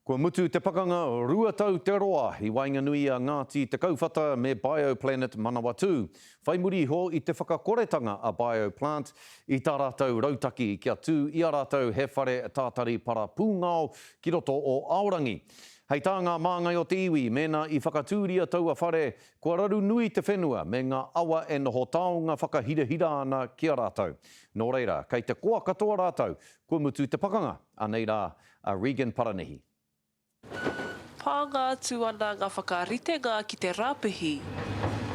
Kua mutu te pakanga 2 tau te roa i waenganui i a Ngāti Te Kauwhata me BioPlanet Manawatū, whai muri iho i te whakakoretanga a Bioplant i tā rātou rautaki kia tū i a rātou he whare tātari para pūngao ki roto o Aorangi. Hei tā ngā māngai o te iwi, mēnā i whakatūria taua whare, kua raru nui te whenua me ngā awa e noho taonga whakahirahira ana ki a rātou. Nō reira, kei te koa katoa rātou, kua mutu te pakanga. Anei rā a Regan Paranihi. Pānga atu ana ngā whakaritenga ki te rāpihi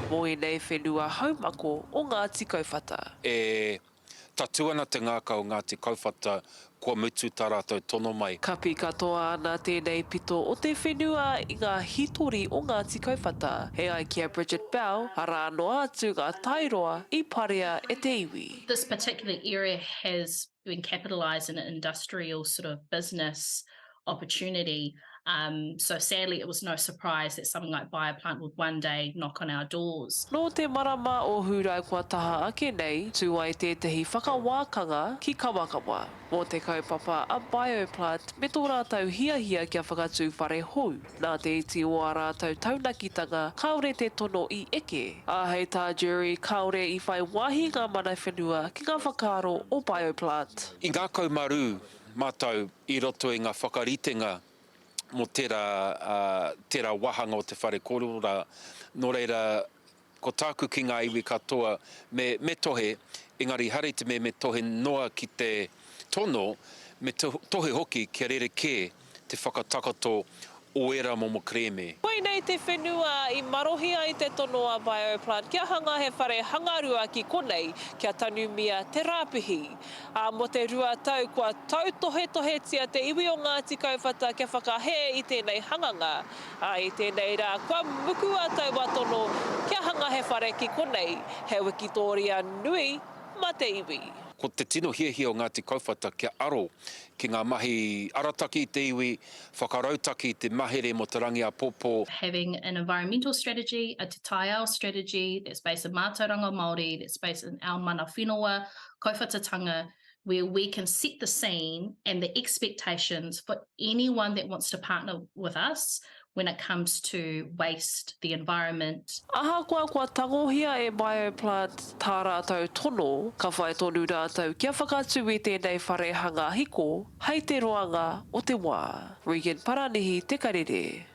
mō ēnei whenua haumako o Ngāti Kauwhata. E tatū ana te ngākau o Ngāti Kauwhata kua mutu tā rātou tono mai. Kapi katoa ana tēnei pito o te whenua i ngā hītori o Ngāti Kauwhata. E ai ki a Bridget Bell, arā noa atu ngā taeroa i parea e te iwi. This particular area has been capitalised in an industrial sort of business opportunity. Um, so sadly, it was no surprise that something like Bioplant would one day knock on our doors. Nō te marama o Hūrae kua taha ake nei, tū ai tētahi whakawākanga ki Kawakawa mō te kaupapa a Bioplant me tō rātou hiahia kia whakatū whare hou. Nā te iti o ā rātou taunakitanga, kāore te tono i eke, ā, hei tā Jury, kāore i whai wāhi ngā mana whenua ki ngā whakaaro o Bioplant. I ngākau marū mātou i roto i ngā whakaritenga mō tērā, tērā wāhanga o te whare kōrero rā, nō reira, Ko tāku ki ngā iwi katoa, me, me tohe, engari ehara i te mea me tohe noa ki te tono, me tohe hoki kia rerekē te whakatakoto o ērā momo kerēme. Koinei te whenua i marohi ai te tono a Bioplant kia hanga he whare hangarua ki konei kia tanumia te rāpihi. Ā, mō te 2 tau kua tautohetohetia te iwi o Ngāti Kauwhata kia whakahē i tēnei hanganga. Ā, i tēnei rā kua mukua taua tono kia hanga he whare ki konei, he wikitōria nui mā te iwi. Ko te tino hiahia o Ngāti Kauwhata kia aro ki ngā mahi arataki i te iwi, whakarautaki i te mahere mō te rangi āpōpō. Having an environmental strategy, a Te Taiao strategy that's based in mātauranga Māori, that's based in our mana whenua, kauwhatatanga, where we can set the scene and the expectations for anyone that wants to partner with us when it comes to waste, the environment. Ahakoa kua tangohia e Bioplant tā rātou tono, ka whai tonu rātou kia whakatū i tēnei whare hanga hiko hei te roanga o te wā. Regan Paranihi, Te Karere.